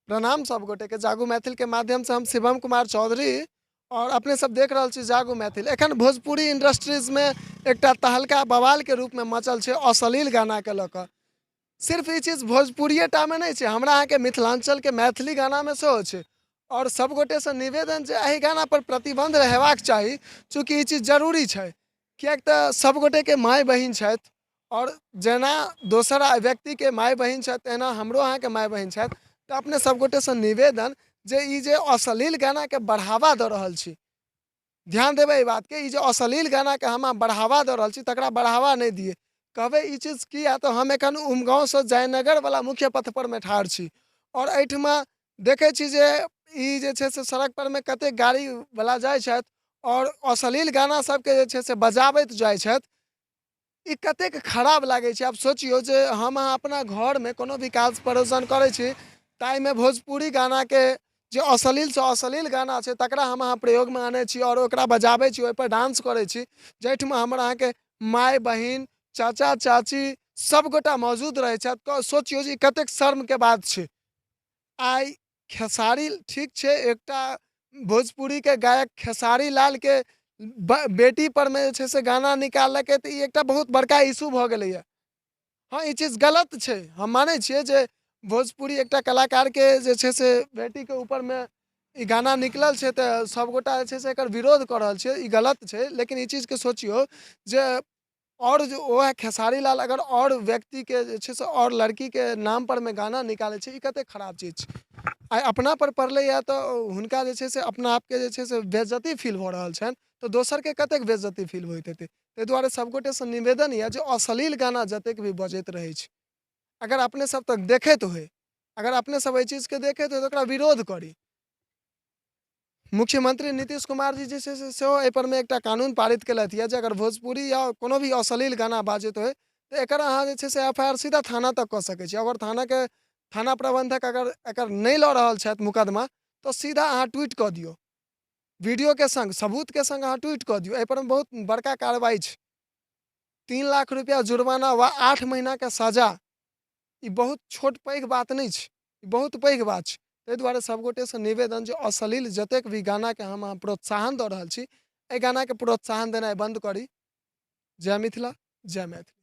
प्रणाम सब गोटे के जागू मैथिल के माध्यम से हम शिवम कुमार चौधरी और अपने सब देख रहल छी जागू मैथिल। एखन भोजपुरी इंडस्ट्रीज में एकटा तहलका बवाल के रूप में मचल छै अश्लील गाना के लऽ कऽ। सिर्फ ई चीज भोजपुरिये टा में नहि छै, हमरा अहाँके मिथिलांचल के मैथिली गाना में सेहो छै। और सब गोटे से निवेदन जे एहि गाना पर प्रतिबंध हेबाक चाही, चूँकि ई चीज जरूरी छै, किएक तऽ सब गोटे के माय बहिन छथि और जेना दोसर व्यक्तिके माय बहिन छथि तहिना हमरो अहाँके माय बहिन छथि। तऽ अपने सब गोटेसँ निवेदन जे ई जे अश्लील गानाके बढ़ावा दऽ रहल छी, ध्यान देबै एहि बातके, ई जे अश्लील गानाके हम अहाँ बढ़ावा दऽ रहल छी तकरा बढ़ावा नहि दियै। कहबै ई चीज किया, तऽ हम एखन उमगाँवसँ जयनगरवला मुख्य पथपर मे ठाढ़ छी और एहिठमा देखै छी जे ई जे छै से सड़क परमे कतेक गाड़ीवला जाइ छथि और अश्लील गाना सबके जे छै से बजाबैत जाइ छथि। ई कतेक खराब लागै छै। आब सोचियौ जे हम अहाँ अपना घरमे कोनो भी काज परोजन करै छी ताहिमे भोजपुरी गानाके जे अश्लीलसँ अश्लील गाना छै तकरा हम अहाँ प्रयोगमे आनै छी आओर ओकरा बजाबै छी, ओहिपर डांस करै छी, जाहिठमा हमर अहाँके माय बहिन चाचा चाची सभगोटा मौजूद रहै छथि। तऽ सोचियौ जे ई कतेक शर्मके बात छै। आइ खेसारी ठीक छै, एकटा भोजपुरीके गायक खेसारी लालके बेटी परमे जे छै से गाना निकाललकै तऽ ई एकटा बहुत बड़का इशू भऽ गेलैए। हँ, ई चीज गलत छै, हम मानै छियै जे भोजपुरी एकटा कलाकारके जे छै से बेटीके ऊपरमे ई गाना निकलल छै तऽ सभगोटा जे छै से एकर विरोध कऽ रहल छियै, ई गलत छै। लेकिन ई चीजके सोचियौ जे आओर जे वएह खेसारी लाल अगर आओर व्यक्तिके जे छै से आओर लड़कीके नामपरमे गाना निकालै छै, ई कतेक खराब चीज छै। आइ अपनापर पड़लैए तऽ हुनका जे छै से अपना आपके जे छै से बेज्जती फील भऽ रहल छनि, तऽ दोसरके कतेक बेज्जती फील होइत हेतै। ताहि दुआरे सभगोटेसँ निवेदन यऽ जे अश्लील गाना जतेक भी बजैत रहै छै, अगर अपने सब तक देखैत होइ, अगर अपने सब एहि चीजके देखैत होइ तऽ ओकरा विरोध करी। मुख्यमंत्री नीतीश कुमार जी जे छै से सेहो एहिपरमे एकटा कानून पारित केलथि यऽ जे अगर भोजपुरी या कोनो भी अश्लील गाना बाजैत होइ तऽ एकर अहाँ जे छै से एफ I R सीधा थाना तक कऽ सकै छी। अगर थानाके थाना प्रबंधक अगर एकर नहि लऽ रहल छथि मुकदमा तऽ सीधा अहाँ ट्वीट कऽ दियौ, वीडियोके संग सबूतके संग अहाँ ट्वीट कऽ दियौ। एहिपर मे बहुत बड़का कार्रवाइ छै। 3 लाख रुपैआ जुर्माना वा 8 महीनाके सजा, ई बहुत छोट पैघ बात नहि छै, ई बहुत पैघ बात छै। ताहि दुआरे सभगोटेसँ निवेदन जे अश्लील जतेक भी गानाके हम अहाँ प्रोत्साहन दऽ रहल छी, एहि गानाके प्रोत्साहन देनाइ बन्द करी। जय मिथिला, जय मैथिली।